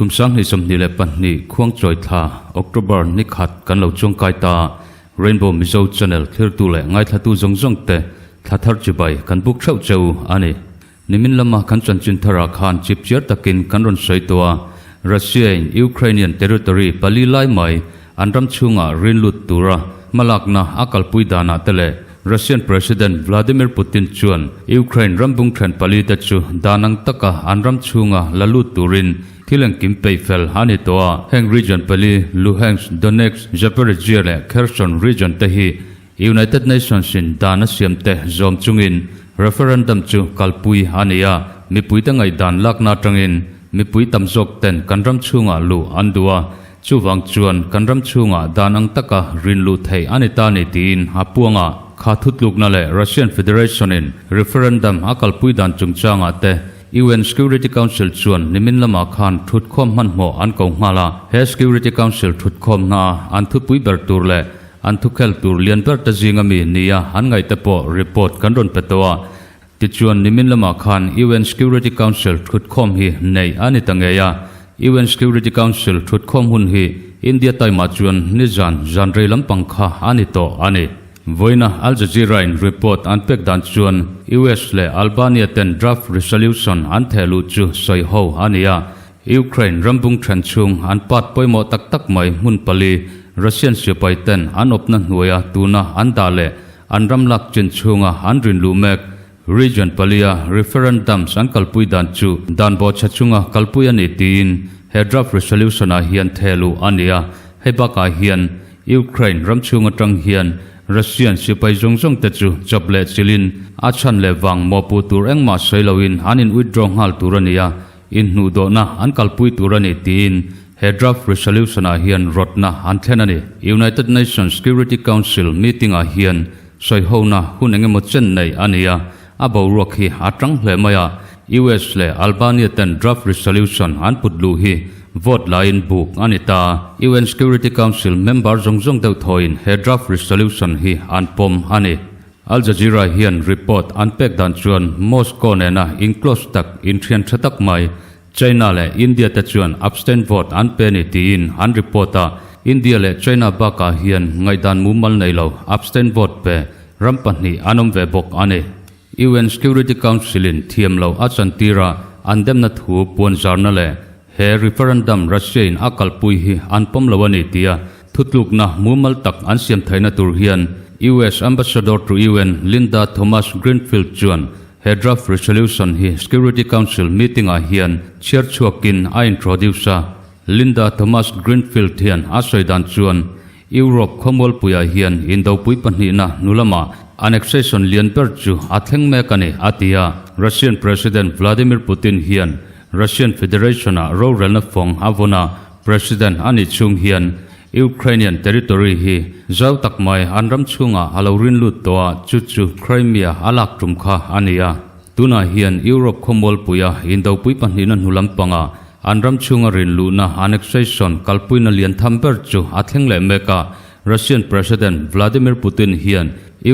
Kum 2022 Khuangchawi thla, October, ni khat kan lo chuangkai ta. Rainbow Mizo Channel thlirtu leh ngaithlatu zawng zawng te thla thar chibai kan buk theuh cheu a ni. Nimin lama kan chanchin tharah khan chipchiar takin kan rawn sawi tawh a, Russia-in Ukrainian territory pali lai mai an ram chhungah rin lut tura hmalakna a kalpui danah te leh Russian President Vladimir Putin chuan Ukraine ram bung then pali te chu dan ang taka an ram chhunga la lut turin thil engkim peih fel a ni tawh a. Heng region pali Luhansk, Donetsk, Zaporizhzhia leh Kherson region te hi United Nations in dan a siam te zawm chungin referendum chu kalpui a ni a, mipuite ngaihdan lakna atangin mipui tam zawk ten kan ram chhungah luh an duh a, chuvang chuan kan ram chhungah dan ang taka rin luh theih a ni ta ni tiin a puang a. Kha thutlukna leh Russian Federation in referendum a kalpui dan chungchangah te UN Security Council chuan nimin lamah khan thutkhawm hmanhmawh an ko nghal a, he Security Council thutkhawmna a an thupui ber tur leh An thukhel tur lian ber te zinga mi nia an ngaih te pawh report kan rawn pe tawh a. Tichuan nimin lamah khan UN Security Council thutkhawm hi neih a ni ta ngei a. UN Security Council thutkhawm hun hi India time ah chuan nizan zan rei lampang kha a ni tawh a ni. Vawiina Al Jazeera in report an pek dan chuan US leh Albania ten draft resolution an theh luh chu sawi ho a ni a. Ukraine rambung then chhung an part pawimawh tak tak mai hmun pali Russian sipai ten an awpna hnuaia tuna an dah leh an ram lak chin chhunga an rin luh mek region palia referendums an kalpui dan chu dan bawhchhe chunga kalpui a ni tiin he draft resolution ah hian theh luh a ni a. Hei bakah hian Ukraine ram chhung atang hian Russian sipai zawng zawng te chu chawp leh chilhin a chhan leh vang mawhpuh tur engmah sawi loin an in withdraw nghal tur a ni a. Inhnuhdawhna an kalpui tur a ni tiin he draft resolution-ah hian rawtna an thlen a ni. United Nations Security Council meeting-ah hian sawihona hun eng emaw chen nei a ni a, a boruak hi a tang hle mai a, US leh Albania ten draft resolution an put luh hi vote laiin buk a ni ta. UN Security Council member zawng zawng deuh thawiin he draft resolution hi an pawm a ni. Al Jazeera hian report an pek dan chuan Moscow nena in close tak, inthian tha tak mai China leh India te chuan abstain vote an pe ni tiin an report a, India leh China bakah hian ngaihdan mumal nei lo abstain vote pe ram pahnih an awm ve bawk a ni. UN Security Council in thiam lo a chantir a, an demna thu puanzarna leh he referendum Russia in a kalpui hi an pawm lo a ni tia Thutlukna mumal tak an siam theihna tur hian US Ambassador to UN Linda Thomas-Greenfield chuan he draft resolution hi Security Council meeting-ah hian chhiar chhuakin a introduce a. Linda Thomas-Greenfield hian a sawi dan chuan Europe khawmualpuiah hian indopui pahnihna hnu lamah annexation lian ber chu a thleng mek a ni, a ti a. Russian President Vladimir Putin hian Russian Federation-ah rorelna fawng a vawn a, President a nih chhung hian Ukrainian territory hi zau tak mai an ram chhungah a lo rin lut tawh a, chu chu Crimea a lak tum kha a ni a. Tunah hian Europe khawmualpuia indopui pahnihna hnu lampanga an ram chhunga rin luhna annexation kalpuina lian tham ber chu a thleng leh mek a. Russian President Vladimir Putin hian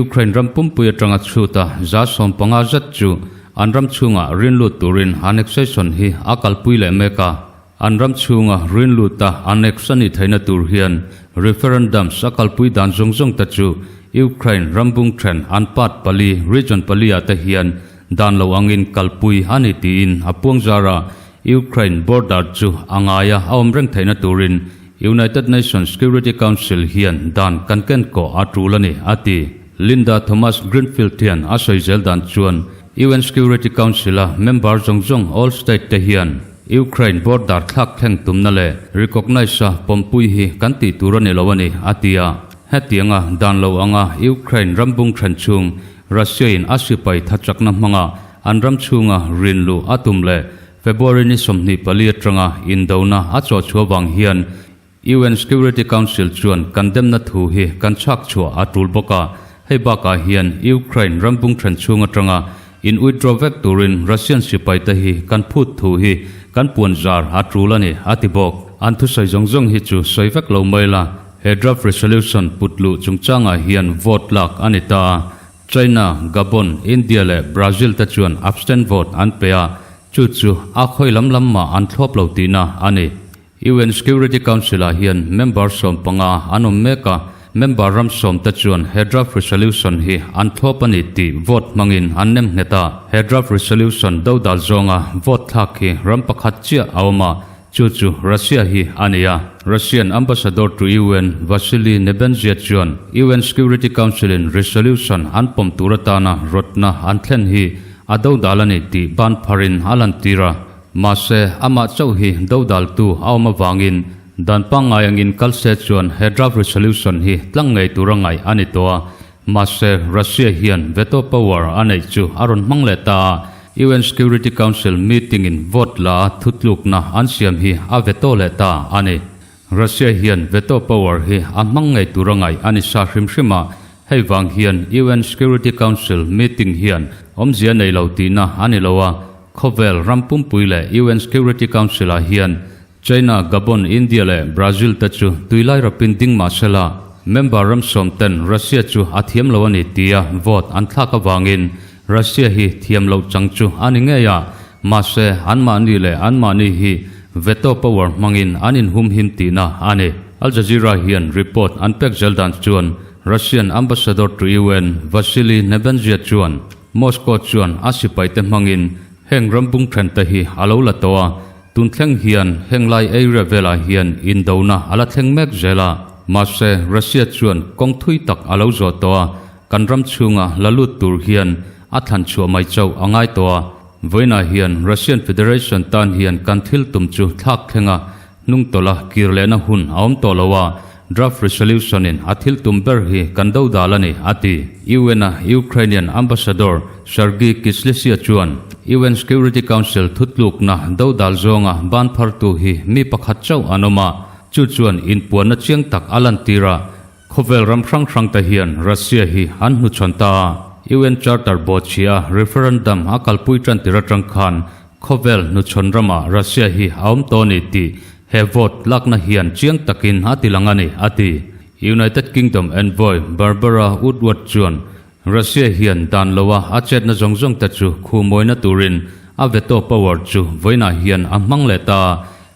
Ukraine ram pumpui atanga chhuta 15% zet chu an ram chhungah rin lut turin annexation hi a kalpui leh mek a. An ram chhunga rin luta annex a nih theihna tur hian referendums a kalpui dan zawng zawng te chu Ukraine ram bung then an part pali, region pali ah te hian dan lo angin kalpui a ni tiin a puang zar a, Ukraine border chu a ngaia a awm reng theihna turin United Nations Security Council hian dan kan ken kawh a tul a ni, a ti. Linda Thomas-Greenfield hian a sawi zel dan chuan UN Security Council-a member zawng zawng all state te hian Ukraine border thlak thleng tumna leh recognise-a pawmpui hi kan tih tur a ni lo a ni, a ti a. Hetianga dan lo anga Ukraine ram bung then chhung Russia-in a sipai thachakna hmanga an ram chhunga rin luh a tum leh February ni 24 atanga indona a chawhchhuah vang hian UN Security Council chuan kan demna thu hi kan chhak chhuah a tul bawk a, hei bakah hian Ukraine ram bung then chhung atanga in withdraw vek turin Russian sipai te hi kan phut thu hi kan puan zar a tul a ni, a ti bawk. An thusawi zawng zawng hi chu sawi vek lo mai la, he draft resolution put luh chungchangah hian vote lak a ni ta a, China, Gabon, India leh Brazil te chuan abstain vote an pe a. Chu chu a khawi lam lam mah an thlawp lo tihna a ni. UN Security Council-ah hian member 15 an awm mek a, member ram sawmte chuan he draft resolution hi an thlawp a ni tih vote hmangin an nem nghet a. He draft resolution dodal zawnga vote thlak hi ram pakhat chiah a awm a, chu chu Russia hi a ni a. Russian Ambassador to UN Vasily Nebenzia chuan UN Security Council-in resolution an pawm tur atana rawtna an thlen hi a dodal a ni tih ban pharin a lantir a. Mahse, amah chauh hi dodaltu a awm avangin dan pangngai angin kal se chuan he draft resolution hi tlang ngei tura ngaih a ni tawh a. Mahse, Russia hian veto power a neih chu a rawn hmang leh ta a, UN Security Council meeting-in vote la a thutlukna an siam hi a veto leh ta a ni. Russia hian veto power hi a hmang ngei tura ngaih a ni sa hrim hrim a, hei vang hian UN Security Council meeting hian awmzia nei lo tihna a ni lo a, khawvel ram pumpui leh UN Security Council ah hian China, Gabon, India leh Brazil te chu tuilai rapin ding mah sela, member ram sawm ten Russia chu a thiam lo a ni tia vote an thlak avangin Russia hi thiam loh chang chu a ni ngei a, mahse anmahni leh anmahni hi veto power hmangin an inhumhim tihna a ni. Al Jazeera hian report an pek zel dan chuan Russian Ambassador to UN Vasily Nebenzia chuan Moscow chuan a sipaite hmangin heng ram bung thente hi a lo la tawh a, tun thleng hian heng lai area velah hian indona a la thleng mek zel a, mahse Russia chuan kawng thui tak a lo zawh tawh a, Kan ram chhunga la lut tur hian a thlan chhuah mai chauh a ngai tawh a. Vawiinah hian Russian Federation tan hian kan thil tum chu thlak thleng a, hnung tawlh a kir lehna hun a awm tawh lo a, draft resolution in a thil tum ber hi kan do dal a ni, a ti. UN-a Ukrainian Ambassador Sergiy Kyslytsya chuan UN Security Council thutlukna do dal zawnga ban phartu hi mi pakhat chauh an awm a, chu chuan inpuanna chiang tak a lantir a, Khawvel ram hrang hrang te hian Russia hi an hnuchhawn ta a, UN Charter bawhchhia referendum a kalpui tan tir atang khan khawvel hnuchhawn ramah Russia hi a awm tawh a ni tih he vote lakna hian chiang takin a ti lang a ni, a ti. United Kingdom envoy Barbara Woodward chuan Russia hian dan loa a chetna zawng zawng te chu khumawina turin a veto power chu vawiinah hian a hmang leh ta a,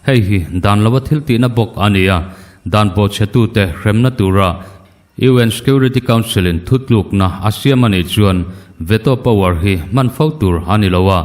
Hei hi dan lova thil tihna bawk a ni a, dan bawhchhetute hremna tura UN Security Council-in thutlukna a siam a nih chuan veto power hi hman fo tur a ni lo a,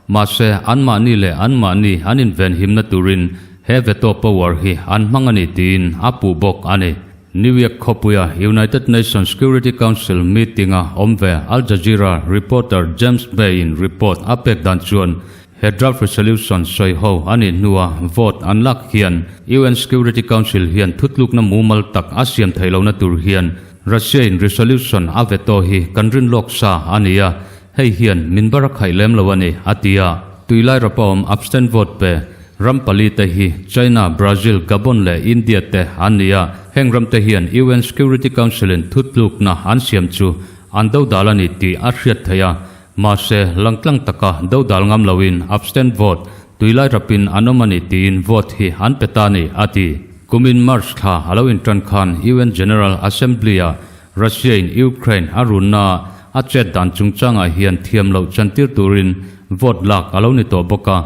mahse anmahni leh anmahni an invenhimna turin he veto power hi an hmang a ni tiin a puh bawk a ni. New York khawpuia United Nations Security Council meeting-a awm ve Al Jazeera reporter James Bay-in report a pek dan chuan He draft resolution sawi ho a nih hnua vote an lak hian UN Security Council hian thutlukna mumal tak a siam theih lohna tur hian Russia-in resolution a veto hi kan rin lawk sa a ni a, hei hian min bar a khaih lem lo a ni, a ti a. Tuilai rapa awm abstain vote pe ram pali te hi China, Brazil, Gabon leh India te an ni a, heng ram te hian UN Security Council-in thutlukna an siam chu an dodal a ni tih a hriat theih a, Mahse, langtlang taka dodal ngam loin abstain vote tuilai rapin an awm a ni tiin vote hi an pe ta a ni, a ti. Kumin March thla a lo intan khan UN General Assembly-ah Russia-in Ukraine a runnaah a chet dan chungchangah hian thiam loh chantir turin vote lak a lo ni tawh bawk a.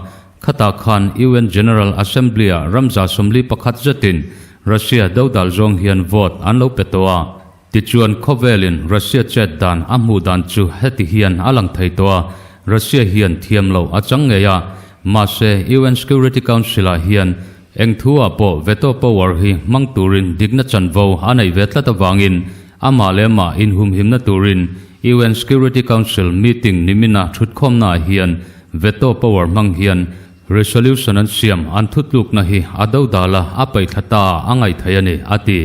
Khatah khan UN General Assembly-ah ramza 41 zetin Russia dodal zawng hian vote an lo pe tawh a. Tichuan, khawvelin Russia chet dan a hmuh dan chu heti hian a lang thei tawh a, Russia hian thiam loh a chang ngei a, mahse UN Security Council-ah hian eng thu-ah pawh veto power hi hmang turin dikna chanvo a neih ve tlat avangin amah leh amah inhumhimna turin UN Security Council meeting nimina thutkhawmnaah hian veto power hmang hian resolution an siam an thutlukna hi a dodal a, a paihthla ta a ngaih theih a ni, a ti.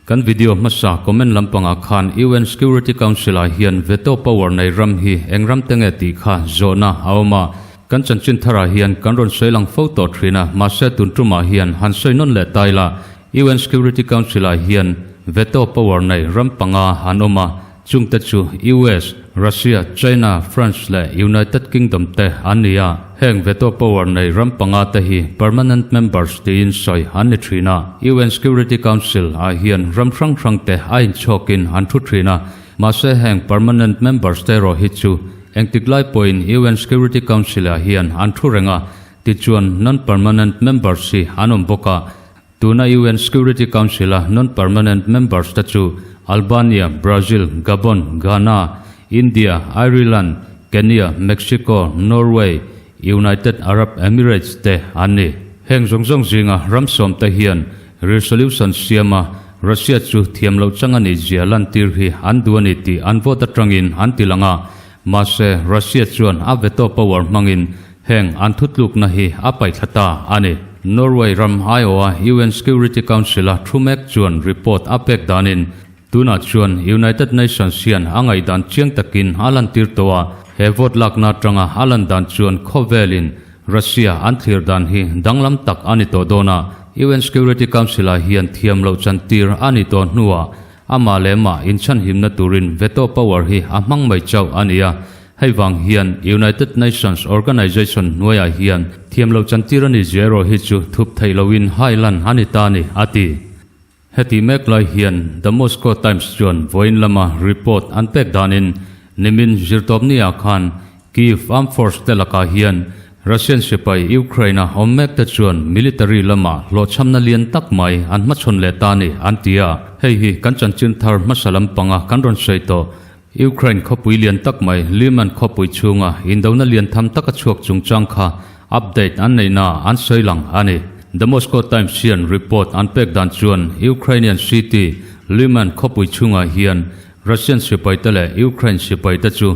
Kan video hmasa comment lampangah khan UN Security Council ah hian veto power nei ram hi eng ram te nge tih kha zawhna a awm a. Kan chanchin tharah hian kan rawn sawi lang fo tawh thin a, mahse tun tumah hian han sawi nawn leh ta ila, UN Security Council ah hian veto power nei ram panga an awm a, Chungte chu US, Russia, China, France leh United Kingdom te an ni a. Heng veto power nei ram panga te hi permanent members tiin sawi an ni thin a. UN Security Council ah hian ram hrang hrang te a inchhawkin an thu thin a. Mahse heng permanent members te erawh hi chu Engtik lai pawhin UN Security Council-ah hian an thu reng a, tichuan non-permanent members hi an awm bawk a. Tuna UN Security Council-a non-permanent members te chu Albania, Brazil, Gabon, Ghana, India, Ireland, Kenya, Mexico, Norway, United Arab Emirates te an ni. Heng zawng zawng zinga ram sawmte hian resolution siama Russia chu thiam loh chang a nih zia lantir hi an duh a ni tih an vote atangin an ti lang a, mahse Russia chuan a veto power hmangin heng an thutlukna hi a paihthla ta a ni. Norway ram aiawha UN Security Council-a thu mek chuan report a pek danin Tunah chuan United Nations hian a ngaihdan chiang takin a lantir tawh a, he vote lakna atanga a lan dan chuan khawvelin Russia an thlir dan hi danglam tak a ni tawh dawn a, UN Security Council-ah hian thiam loh chantir a ni tawh hnuah amah leh mah inchhanhimna turin veto power hi a hmang mai chauh a ni a, hei vang hian United Nations Organization hnuaiah hian thiam loh chantir a ni zia erawh hi chu thup theih lohin hai lan a ni ta a ni, a ti. Heti mek lai hian The Moscow Times chuan vawiin lama report an pek danin nimin zirtawpni-ah khan Kyiv Armed Force te lakah hian Russian sipai Ukraine-a awm mek te chuan military lama hlawhchhamna lian tak mai an hmachhawn leh ta a ni an ti a. Hei hi kan chanchin thar hmasa lampanga kan rawn sawi tawh. Ukraine khawpui lian tak mai Lyman khawpui chhunga indona lian tham taka chhuak chungchang kha update an neihna an sawi lang a ni. The Moscow Times hian report an pek dan chuan Ukrainian city Lyman khawpui chhungah hian Russian sipaite leh Ukraine sipaite chu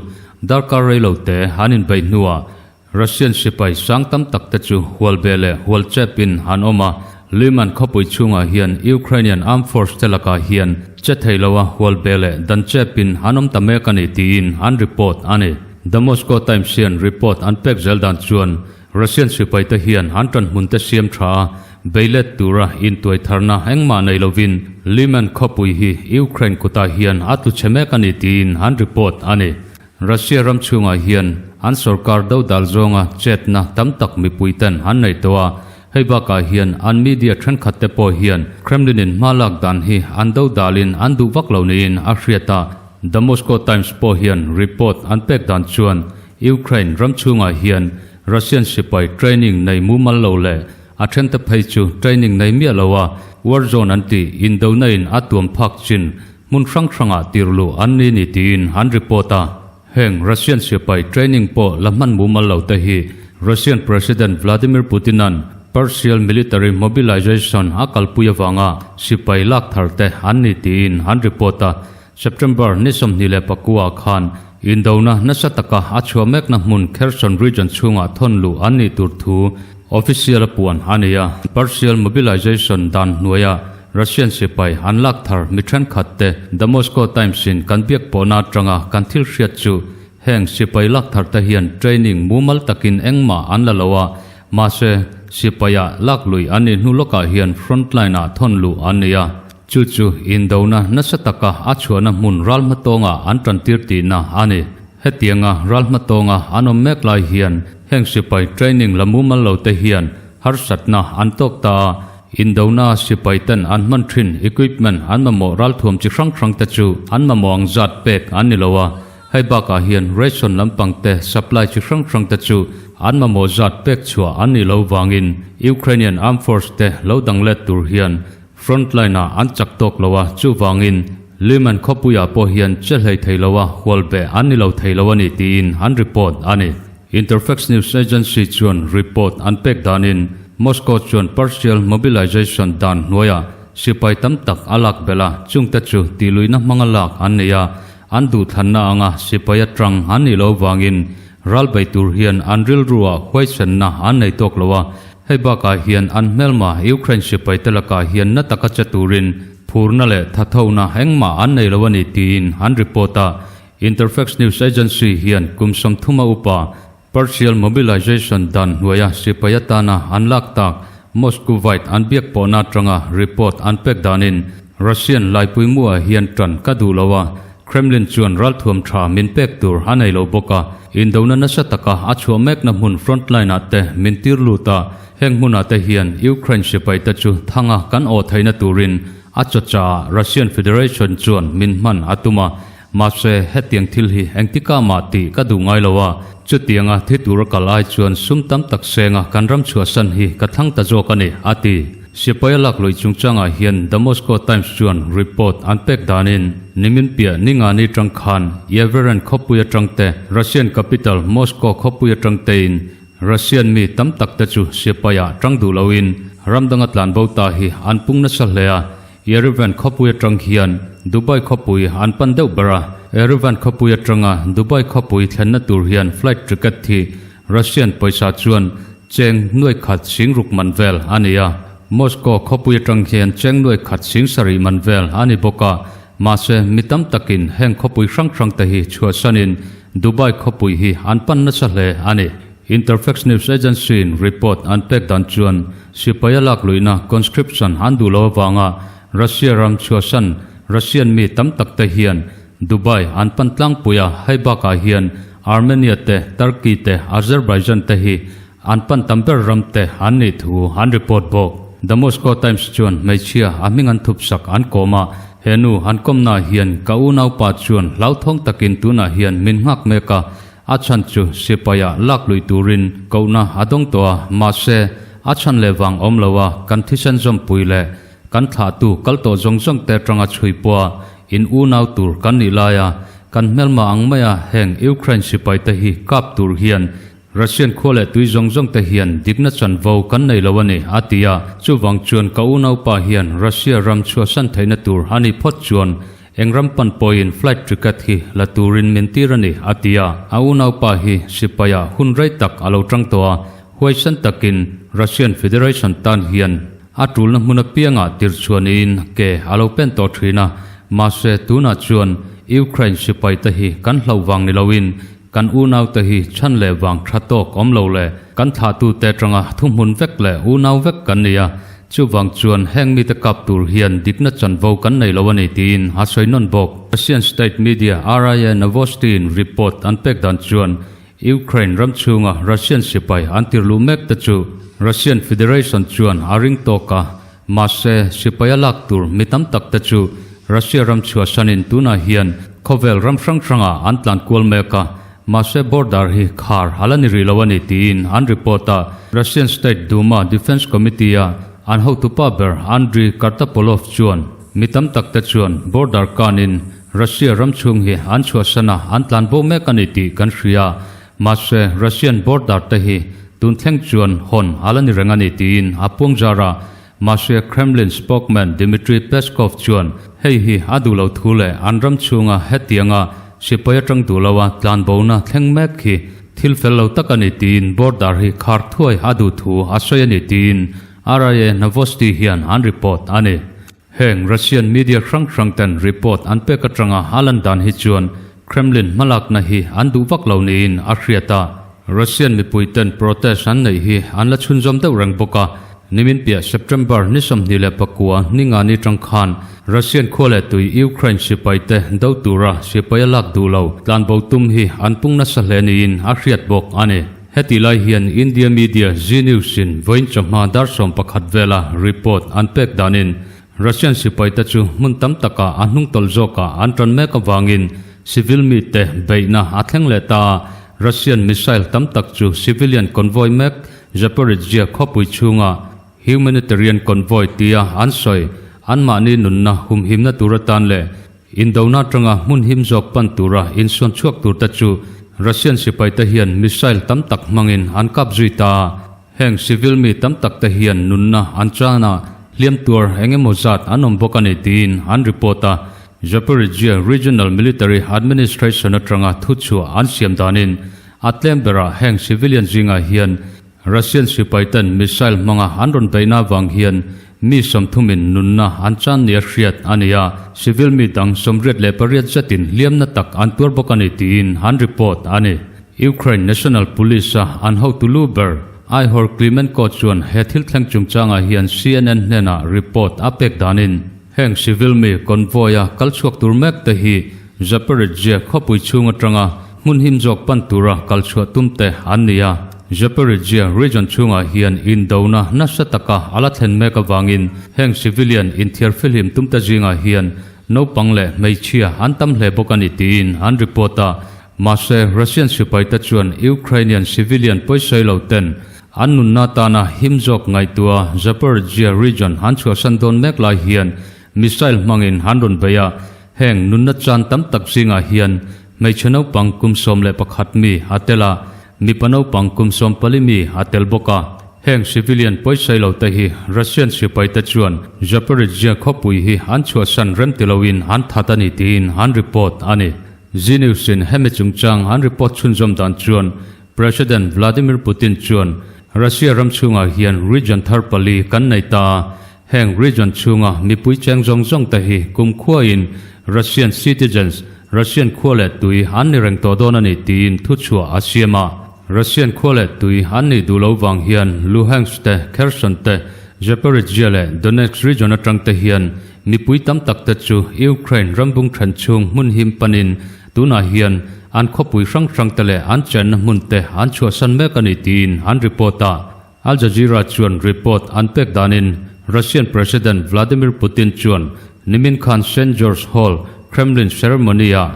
darkar reilote an inbeih hnuah Russian sipai sang tam tak te chu hual be leh hual chep in an awm a, Lyman khawpui chhungah hian Ukrainian Armed Force te lakah hian che thei lo a hual be leh dan chep in an awm ta mek a ni tiin an report a ni. The Moscow Times hian report an pek zel dan chuan Russian sipai te hian an tanhmun te siam tha a, beilet tura intuai tharna engmah nei lovin Lyman khawpui hi Ukraine kutah hian a tlu chhe mek a ni tiin an report a ni. Russia ram chhungah hian an sorkar dodal zawnga chetna tam tak mipui ten an nei tawh a, hei bakah hian an media thenkhat te pawh hian Kremlin-in hma lak dan hi an dodalin an duh vak lo niin a hriat a. The Moscow Times pawh hian report an pek dan chuan Ukraine ram chhungah hian Russian sipai training nei mumal lo leh a thente phei chu training nei miah lo a war zone an tih indona in a tuam phak chin Hmun hrang hrangah tirhluh an ni ni tiin an report a, heng Russian sipai training pawh la hman mumal lo te hi Russian President Vladimir Putin-a'n partial military mobilization a kalpui avanga sipai lak thar te an ni tiin an report a. September ni 24 ah khan indona nasa taka a chhuah mekna hmun Kherson region chhungah thawn luh an nih tur thu official a puan a ni a, partial mobilization dan hnuaiah Russian sipai an lak thar mi thenkhat te The Moscow Times in kan biak pawhna atanga kan thil hriat chu heng sipai lak thar te hian training mumal takin engmah an la lo a, mahse sipai ah lak lui an nih hnu lawkah hian front line ah thawn luh an ni a, chu chu indona nasa taka a chhuahna hmun ral hmatawnga an tantir tihna a ni. Hetianga ral hmatawnga an awm mek lai hian heng sipai training la mumal lo te hian harsatna an tawk ta a, Indona sipai ten an hman thin equipment an mamawh ralthuam chi hrang hrang te chu an mamawh ang zat pek an ni lo a, hei bakah hian ration lampang te supply chi hrang hrang te chu an mamawh zat pek chhuah an nih lo vangin Ukrainian Armed Force te lo dang let tur hian front line ah an chak tawk lo a, chuvangin Lyman khawpuiah pawh hian che hlei thei lo a hual beh an ni lo thei lo a ni tiin an report a ni. Interfax news agency chuan report an pek danin Moscow chuan partial mobilization dan hnuaiah sipai tam tak a lak belh a, chungte chu tihluihna hmanga lak an nei a, an duhthlanna anga sipai atang an nih loh vangin ral bei tur hian an rilruah huaisenna an nei tawk lo a, hei bakah hian an hmelma Ukraine sipaite lakah hian na taka che turin phurna leh thathona engmah an nei lo a ni tiin an report a. Interfax news agency hian kum 30 a upa partial mobilization dan hnuaia sipai atana an lak tak Moscovite an biak pawhna atanga report an pek danin Russian laipui muah hian tan ka duh lo a, Kremlin chuan ralthuam tha min pek tur a nei lo bawk a, indona nasa taka a chhuah mekna hmun frontline ah te min tir lut a, heng hmunah te hian Ukraine sipai te chu thanga kan awh theihna turin a chawchah Russian Federation chuan min hman a tum a. Mahse, hetiang thil hi engtika mah tih ka duh ngai lo a, chutianga thi tura kal ai chuan sum tam tak senga kan ram chhuahsan hi ka thlang ta zawk a ni, a ti. Sipai a lak luih chungchangah hian The Moscow Times chuan report an pek danin nimin piah ningani atang khan Yeveren khawpui atang te, Russian capital Moscow khawpui atang tein Russian mi tam tak te chu sipai-ah tang duh loin ram danga tlanbo ta hi an pung nasa hle a, Yerevan khawpui atang hian Dubai khawpui an pan deuh ber a, Yerevan khawpui atanga Dubai khawpui thlenna tur hian flight ticket hi Russian pawisa chuan cheng nuai khat sing ruk man vel a ni a, Moscow khawpui atang hian cheng nuai khat sing sarih man vel a ni bawk a, mahse mi tam takin heng khawpui hrang hrang te hi chhuahsanin Dubai khawpui hi an pan nasa hle a ni. Interfax News Agency-in report an pek dan chuan sipai a lak luihna conscription an duh lo avanga Russia ram chhuahsan Russian mi tam tak te hian Dubai an pan tlangpui a, hei bakah hian Armenia te, Turkey te, Azerbaijan te hi an pan tam ber ram te an nih thu an report bawk. The Moscow Times chuan hmeichhia a hming an thup sak an kawm a, he nu an kawmnaah hian ka unaupa chuan hlauthawng takin tunah hian min nghak mek a, A chhan chu sipaiah lak lui turin kohna a dawng tawh a, mahse, a chhan leh vang awm lo a, kan thisen zawmpui leh kan thlahtu kal tawh zawng zawng te atanga chhui pawha in unau tur kan nih laia kan hmelma ang maia heng Ukraine sipai te hi kap tur hian Russian khua leh tui zawng zawng te hian dikna chanvo kan nei lo a ni, a ti a. Chuvang chuan ka unaupa hian Russia ram chhuahsan theihna tur a nih phawt chuan Eng ram pan pawhin flight ticket hi la turin min tir a ni, a ti a. A unaupa hi sipaiah hun rei tak a lo tang tawh a, huaisan takin Russian Federation tan hian a tulna hmun apiangah tirchhuah niin ke a lo pen tawh thin a. Mahse, tunah chuan Ukraine sipaite hi kan hlauh vang ni loin kan unaute hi chhan leh vang tha tawk awm lo le, kan thlahtute atanga thuhmun vek leh unau vek kan ni a, chuvang chuan heng mite kap tur hian dikna chanvo kan nei lo a ni tiin a sawi nawn bawk. Russian state media RIA Novosti-in report an pek dan chuan Ukraine ram chhunga Russian sipai an tirluh mek te chu Russian Federation chuan a ring tawk a, Mahse, sipai a lak tur mi tam tak te chu Russia ram chhuahsanin tunah hian khawvel ram hrang hrangah an tlan kual mek a, mahse border hi khar a la ni rih lo a ni tiin an report a. Russian State Duma Defence Committee-a an hotupa ber Andriy Kartapolov chuan mi tam tak te chuan border kanin Russia ram chhung hi an chhuahsan a, an tlan bo mek a ni tih kan hria. Mahse, Russian border te hi tun thleng chuan hawn a la ni reng a ni tiin a puang zar a. Mahse, Kremlin spokesman Dmitry Peskov chuan hei hi a duh lo thu leh an ram chhunga hetianga sipai atang duh loa tlanbona thleng mek hi thil fel lo tak a ni tiin border hi khar thuai a duh thu a sawi a ni tiin RIA Novosti hian an report a ni. Heng Russian media hrang hrang ten report an pek atanga a lan dan hi chuan Kremlin hmalakna hi an duh vak lo niin a hriat a. Russian mipui ten protest an neih hi an la chhunzawm deuh reng bawk a. Nimin piah September ni 24 ningani tang khan Russian khua leh tui Ukraine sipai te do tura sipai a lak duh lo tlanbo tum hi an pung nasa hle niin a hriat bawk a ni. Heti lai hian India media Zee News in vawiin chawhma dar 11 vela report an pek danin Russian sipaite chu hmun tam takah a hnungtawlh zawkah an tan mek avangin civil mite beihna a thleng leh ta a, Russian missile tam tak chu civilian convoy mek Zaporizhzhia khawpui chhunga humanitarian convoy tia an sawi anmahni nunna humhimna tur atan leh Indona atanga hmun him zawk pan tura insuan chhuak turte chu Russian sipaite hian missile tam tak hmangin an kap zui ta a. Heng civil mi tam takte hian nunna an chan a, hliam tuar eng emaw zat an awm bawk a ni tiin an report a. Zaporizhzhia Regional Military Administration atanga thuchhuah an siam danin a tlem berah heng civilian zingah hian Russian sipaiten missile hmanga an rawn beihna avang hian mi sawmthumin nunna an chan nia hriat a ni a, civil mi dang 88 zetin hliamna tak an tuar bawk a ni tiin an report a ni. Ukraine National Police-a an hotu lu ber Ihor Klimenko chuan he thil thleng chungchangah hian CNN hnenah report a pek danin heng civil mi convoy-a kal chhuak tur mek te hi Zaporizhzhia khawpui chhung atanga hmun him zawk pan tura kal chhuah tum te an ni a. Zaporizhzhia region chhungah hian indona nasa taka a la thlen mek avangin heng civilian inthiar filhim tumte zingah hian Naupang leh hmeichhia an tam hle bawk a ni tiin an report a. Mahse, Russian sipaite chuan Ukrainian civilian pawisawi lo ten an nunna tana him zawk ngaihtuah Zaporizhzhia region an chhuahsan dawn mek lai hian missile hmangin an rawn bei a. Heng nunna chan tam tak zingah hian hmeichhe naupang kum 11 mi a tel a, mipa naupang kum 14 mi a tel bawk a. Heng civilian pawisawi lo te hi Russian sipaite chuan Zaporizhzhia khawpui hi an chhuahsan rem ti loin an that a ni tiin an report a ni. Zee News in hemi chungchang an report chhunzawm dan chuan President Vladimir Putin chuan Russia ram chhungah hian region thar pali kan nei ta a, heng region chhunga mipui cheng zawng zawng te hi kumkhuain Russian citizens, Russian khua leh tui an ni reng tawh dawn a ni tiin thuchhuah a siam a. Russian khua leh tui an nih duh lo vang hian Luhansk te, Kherson te, Zaporizhzhia leh Donetsk region atang te hian mipui tam tak te chu Ukraine rambung then chhung hmun him panin tunah hian an khawpui hrang hrang te leh an chenna hmun te an chhuahsan mek a ni tiin an report a. Al Jazeera chuan report an pek danin Russian President Vladimir Putin chuan nimin khan Saint George Hall Kremlin ceremony-ah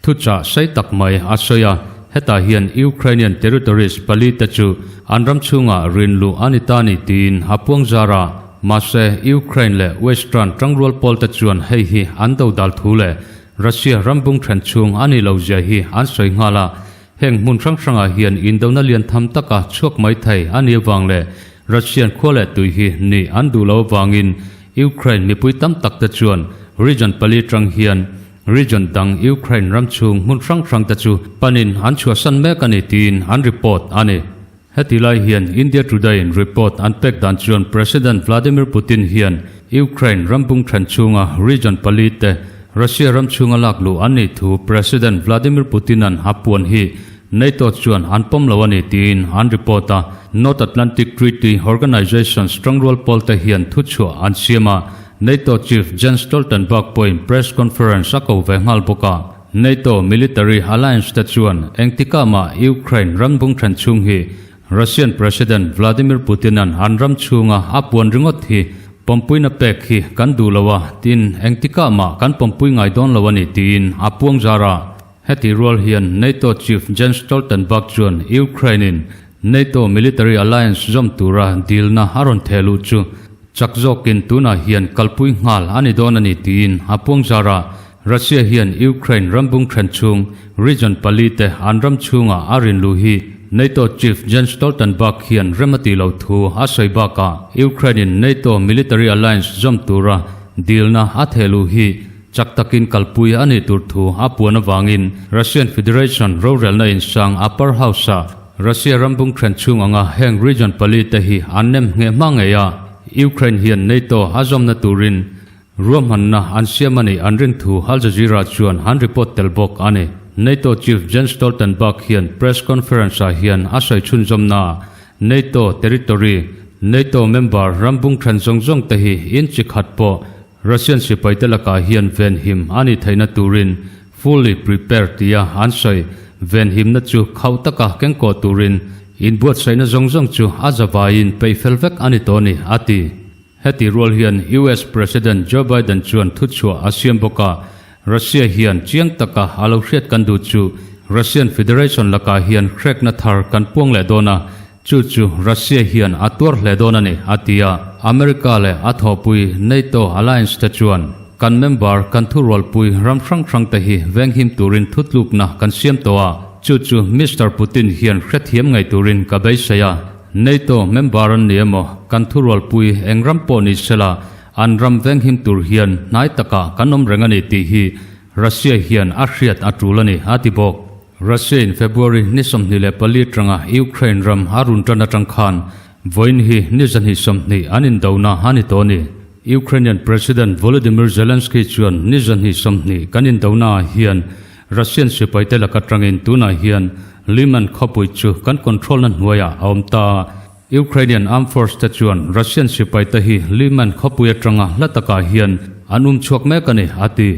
Thuchah sei tak mai a sawi a, hetah hian Ukrainian territories pali te chu an ram chhungah rin luh a ni ta ni tiin a puang zar a, mahse Ukraine leh Western tangrual pawl te chuan hei hi an do dal thu leh Russia ram bung then chhung a nih lo zia hi an sawi nghal a, heng hmun hrang hrangah hian indona lian tham taka chhuak mai thei a nih avang leh Russian khua leh tui hi nih an duh lo avangin Ukraine mipui tam tak te chuan region pali tang hian Region dang Ukraine ram chhung hmun hrang hrang te chu panin an chhuahsan mek a ni tiin an report a ni. Heti lai hian India Today in report an pek dan chuan President Vladimir Putin hian Ukraine ram bung then chhunga region pali te Russia ram chhunga lak luh an nih thu President Vladimir Putin an a puan hi NATO chuan an pawm lo a ni tiin an report a. North Atlantic Treaty Organization tangrual pawl te hian thuchhuah an siam a, NATO Chief Jens Stoltenberg pawhin press conference a ko ve nghal bawk a. NATO military alliance te chuan engtikah mah Ukraine ram bung then chhung hi Russian President Vladimir Putin-a'n an ram chhunga a puan ringawt hi pawmpuina pek hi kan duh lo a, tiin engtikah mah kan pawmpui ngai dawn lo a ni tiin a puang zar a. Heti rual hian NATO Chief Jens Stoltenberg chuan Ukraine-in NATO military alliance zawm tura dilna a rawn theh luh chu Chak zawkin tunah hian kalpui nghal a ni dawn a ni tiin a puang zar a, Russia hian Ukraine rambung then chhung region pali te an ram chhungah a rin luh hi NATO Chief Jens Stoltenberg hian rem a tih loh thu a sawi bakah Ukraine in NATO military alliance zawm tura dilna a theh luh hi chak takin kalpui a nih tur thu a puan avangin Russian Federation rorelna insang Upper House-ah Russia rambung then chhung anga heng region pali te hi an nem ngheh hma ngei a, Ukraine hian NATO a zawmna turin ruahmanna an siam a nih an rin thu Al Jazeera chuan an report tel bawk a ni. NATO chief Jens Stoltenberg hian press conference-ah hian a sawi chhunzawmna ah NATO territory, NATO member rambung then zawng zawng te hi in chi khat pawh Russian sipaite lakah hian venhim a nih theihna turin fully prepared tia an sawi. Venhimna chu khauh taka kengkawh turin inbuatsaihna zawng zawng chu a zavaiin peih fel vek a ni tawh a ni, a ti. Heti rual hian US President Joe Biden chuan thuchhuah a siam bawk a, Russia hian chiang taka a lo hriat kan duh chu Russian Federation lakah hian hrekna thar kan puang leh dawn a, Chu chu Russia hian a tuar hle dawn a ni, a ti a. America leh a thawhpui NATO alliance te chuan kan member kan thurualpui ram hrang hrang te hi venghim turin thutlukna kan siam tawh a, chu chu Mister Putin hian hrethiam ngei turin ka beisei a. NATO member an ni emaw, kan thurualpui eng ram pawh ni sela an ram venghim tur hian hnai takah kan awm reng a ni tih hi Russia hian a hriat a tul a ni, a ti bawk. Russia-in February ni 24 atanga Ukraine ram a run tan atang khan vawiin hi ni 220 an indona a ni tawh a ni. Ukrainian President Volodymyr Zelensky chuan ni 220 kan indona ah hian Russian sipaite laka tangin tunah hian Lyman khawpui chu kan control-na hnuaiah a awm ta. Ukrainian Armed Force te chuan Russian sipaite hi Lyman khawpui atanga hla takah hian an um chhuak mek a ni, a ti.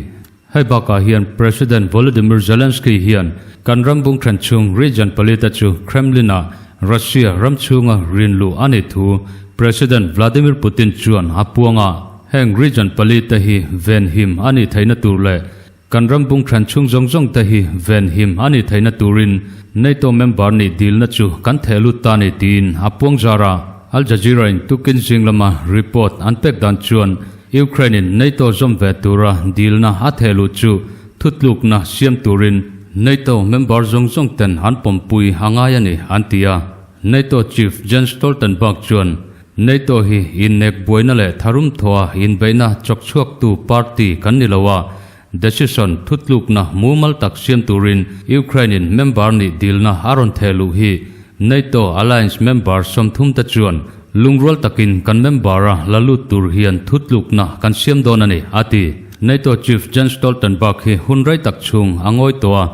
Hei bakah hian President Volodymyr Zelensky hian kan ram bung then chhung region pali te chu Kremlin-ah Russia ram chhunga rin luh a nih thu President Vladimir Putin chuan a puang a. Heng region palite hi venhim a nih theihna tur leh kan ram bungthlan chhung zawng zawng te hi venhim a nih theihna turin NATO member nih dilna chu kan theh lut ta ni tiin a puang zar a. Al Jazeera in tukin zing lama report an pek dan chuan Ukraine in NATO zawm ve tura dilna a theh luh chu thutlukna siam turin NATO member zawng zawng ten an pawmpui a ngai a ni an ti a. NATO chief Jens Stoltenberg chuan NATO hi innek buaina leh tharum thawha inbeihna chawk chhuaktu party kan ni lo a, decision thutlukna mumal tak siam turin Ukraine-in member nih dilna a rawn theh luh hi NATO alliance member 30 te chuan lungrual takin kan member-a la lut tur hian thutlukna kan siam dawn a ni, a ti. NATO chief Jens Stoltenberg hi hun rei tak chhung a ngawi tawh a,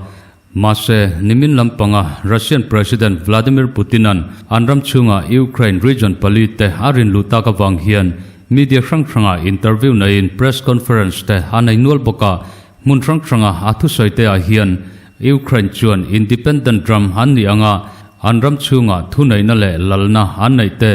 Mahse, nimin lampanga Russian President Vladimir Putin-a'n an ram chhunga Ukraine region pali te a rin luh tak avang hian media hrang hrangah interview neiin press conference te a nei nual bawk a, hmun hrang hranga a thusawi te ah hian Ukraine chuan independent ram an nih anga an ram chhunga thuneihna leh lalna an neih te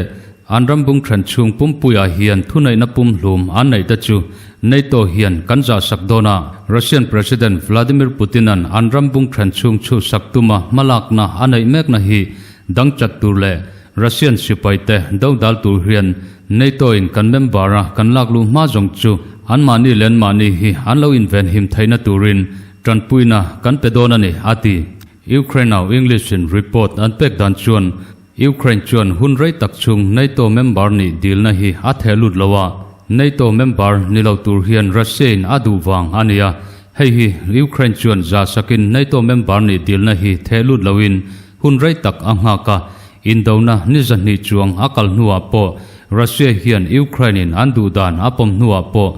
An ram bungthen chhung pumpuiah hian thuneihna pumhlum an neih te chu NATO hian kan zahsak dawn a, Russian President Vladimir Putin-a'n an ram bungthen chhung chhuhsak tuma hmalakna a neih mekna hi dangchat tur leh Russian sipaite dodal tur hian NATO-in kan member-a kan lak luh hma zawng chu anmahni leh anmahni hi an lo invenhim theihna turin tanpuina kan pe dawn a ni, a ti. Ukraine-a English-in report an pek dan chuan Ukraine chuan hun rei tak chhung NATO member nih dilna hi a theh lut lo a, NATO member ni lo tur hian Russia-in a duh vang a ni a, hei hi Ukraine chuan za sakin NATO member nih dilna hi theh lut loin hun rei tak a nghak a, indona ni 200 chuang a kal hnuah pawh Russia hian Ukraine-in an duh dan a pawm hnuah pawh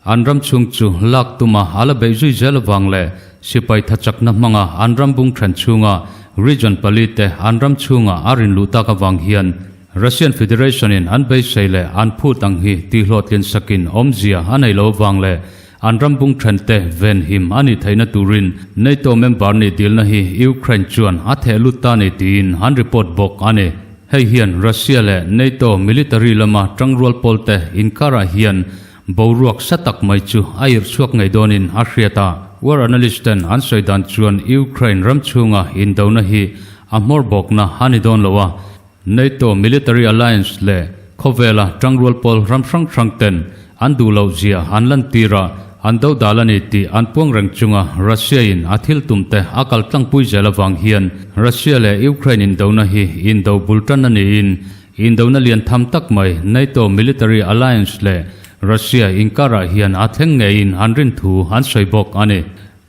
An ram chhung chu lak tuma a la beih zui zel avang leh sipai thachakna hmanga an ram bung then chhunga region pali te an ram chhunga a rin luh tak avang hian Russian Federation in an beisei leh an phut ang hi tihhlawhtlin sakin awmzia a nei lo avang leh an ram bung then te venhim a nih theihna turin NATO member nih dilna hi Ukraine chuan a theh lut ta ni tiin an report bawk a ni. Hei hian Russia leh NATO military lama tangrual pawlte inkarah hian Boruak sa tak mai chu a irh chhuak ngei dawnin a hriat a. War analyst ten an sawi dan chuan Ukraine ram chhunga indona hi a hmawr bawkna a ni dawn lo a, NATO military alliance leh khawvela tangrual pawl ram hrang hrang ten an duh loh zia an lantir a, an dodal a ni tih an puang reng chunga Russia in a thil tum te a kal tlangpui zel avang hian Russia leh Ukraine indona hi indo bul tan a niin Indona lian tham tak mai NATO military alliance leh Russia inkarah hian a thleng ngeiin an rin thu an sawi bawk a ni.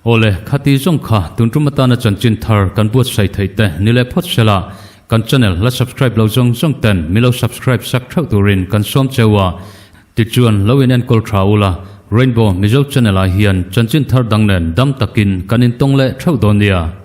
Awle, khati zawng kha tun tum atana chanchin thar kan buatsaih theih te ni leh phawt sela, kan channel la subscribe lo zawng zawng ten mi lo subscribe sak theuh turin kan sawm cheu a, tichuan lo in enkawl tha ula, Rainbow Mizo channel ah hian chanchin thar dang nen dam takin kan intawng leh theuh dawn nia.